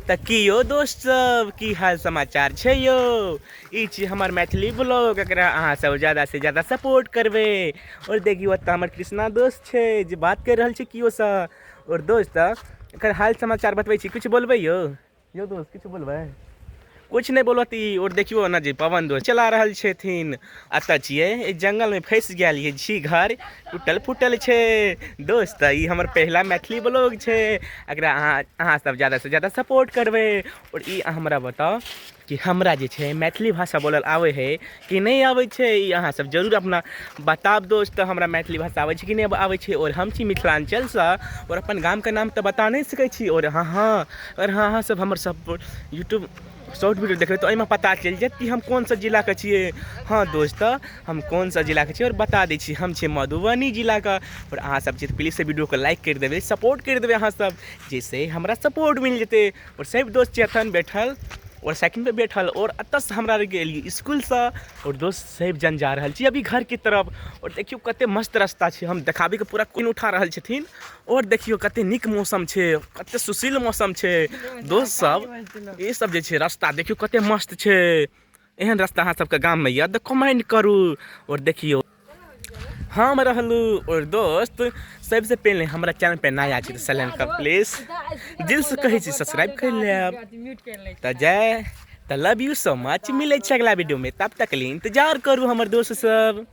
तऽ की यौ दोस्त सब, की हाल समाचार छै यौ? ई छी हमर मैथिली ब्लॉग, एकरा अहाँ सब ज्यादा से ज्यादा सपोर्ट करबै। और देखियौ, एतऽ हमर कृष्णा दोस्त छै जे बात करि रहल छै केओसँ। और दोस्त, एकर हाल समाचार बतबै छी। किछु बोलबै यौ? यौ दोस्त, किछु बोलबै? कुछ नहि बोलत ई। और देखियौ ने जे पवन दोस्त चला रहल छथिन। एतऽ छियै, एहि जंगलमे फँसि गेल छी, घर टूटल फूटल छै। दोस्त, ई हमर पहिला मैथिली ब्लॉग छै, एकरा अहाँ सब ज्यादासँ ज्यादा सपोर्ट करबै। आओर ई अहाँ हमरा बताउ कि हमरा जे छै मैथिली भाषा बोलल आबै है कि नहि आबै छै? ई अहाँ सब जरूर अपना बताब दोस्त, हमरा मैथिली भाषा आबै छै कि नहि आबै छै? आओर हम छी मिथिलाञ्चलसँ आओर अपन गामके नाम तऽ बता नहि सकै छी। आओर हँ, अगर अहाँ सब हमर सब यूट्यूब शॉर्ट वीडियो देखबै तऽ ओहिमे पता चलि जायत कि हम कोन सा जिलाके छियै। हँ दोस्त, हम कोन सा जिलाके छियै? आओर बता दै छी, हम छियै मधुबनी जिलाके। आओर अहाँ सब जे प्लीज वीडियोके लाइक करि देबै, सपोर्ट करि देबै अहाँ सब, जाहिसँ हमरा सपोर्ट मिल जेतै। आओर सब दोस्त छै एखन बैठल आओर साइकिल पे बैठल। आओर एतऽसँ हमरा आरके एलियै इसकुलसँ आओर दोस्त सब जन जा रहल छी अभी घरके तरफ। आओर देखियौ, कते मस्त रास्ता छै, हम देखाबैके पूरा कोन उठा रहल छथिन। आओर देखियौ, कते नीक मौसम छै, कते सुशील मौसम छै दोस्त सब। ई सब जे छै रास्ता, देखियौ कते मस्त छै। एहन रास्ता अहाँ सबके गाममे यऽ तऽ कमेंट करू। आओर देखियौ, हम रहलू। और दोस्त, सबसे पहले हमरा चैनल पे नया छी तऽ चैनल के प्लीज दिल से कहै छी, सब्सक्राइब कर लेब। तऽ जय, तऽ लव you so much. मिलै छै अगला वीडियो में, तब तक लिए इंतजार करू हमर दोस्त सब।